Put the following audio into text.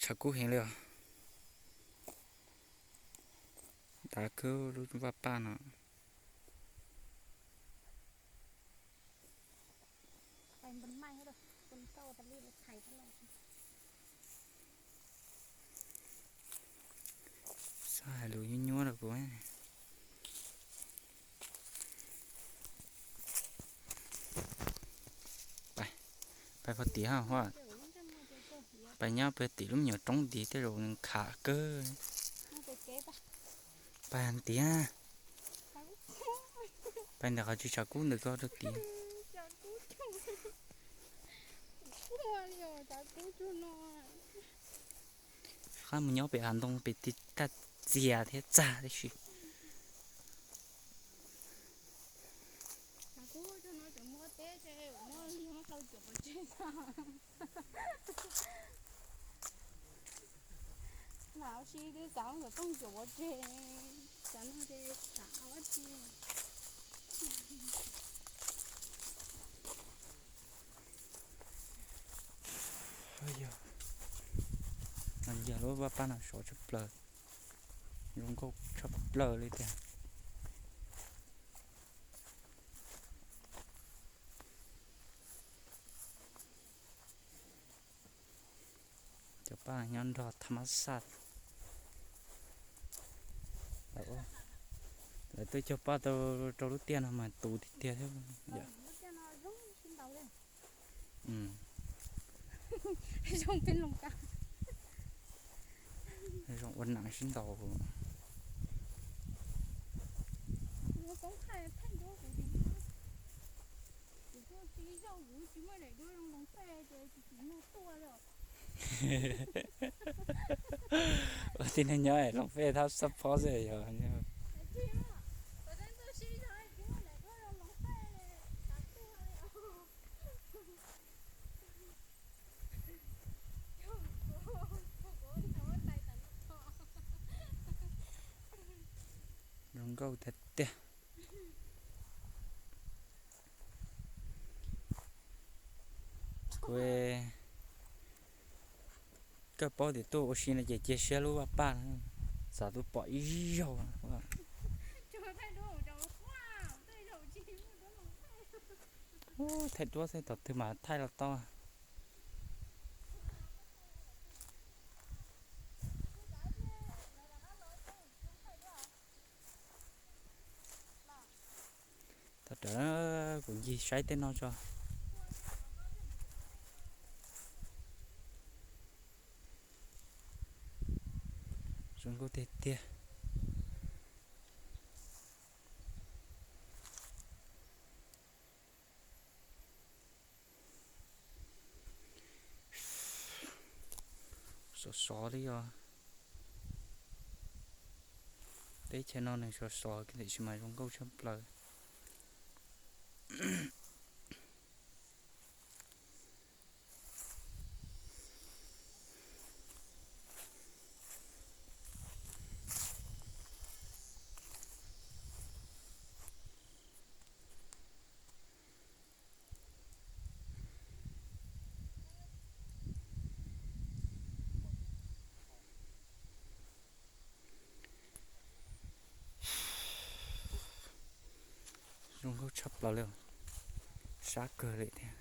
Tshav kub heev li os. Dav kawg lub vaj paj no. Xav hais lus nyuaj nyuaj rau kuv. Pais pog tim hab, pais nyob pog tim lub me nyuam roob tid tej zaum nws khav kawg. Pais tiag. Pais ntawm qhov tsis tshav kub ntawm ko rau tid. Qab mus nyob pem hav ntoo pem tij taj txias thiab txag tib si. Lam ua si twb xav kom tooj cuam pov tseg, xav no ces xav ua tsi. Yog, no yog lub vaj paj no sov tshaj plaws, zoo nkauj tshaj plaws li tiag. Cov paj nyob nrog tham mas xaj. Lawv tuaj cog paj tau rau lub tiaj no mas tus tiag tiag thiab. Zoo peb loo ka, zoo ua nam sib ntaus. Kuv tsis yog kuv tsis muaj daim duab zoo loos fej ces tsis tsis muaj tuaj li. Ua tib neeg nyob loos fej thab xab phob xwb yog. Zoo nkauj tiag tiag. Kuv, koj paub tias tuaj ua si no ces cia siab lub vaj paj, xav tuaj pom ib zaug. Thaij duab xwb, thaum twg mas thaij los tau. Thaum rawv kuv ncig saib tej no tso. Zoo nkauj tiag tiag. Sov sov li os. Teb chaws no nws sov sov tiam sis mas zoo nkauj tshaj plaws. Zoo nkauj tshaj plaws li, sab kawg li thiab.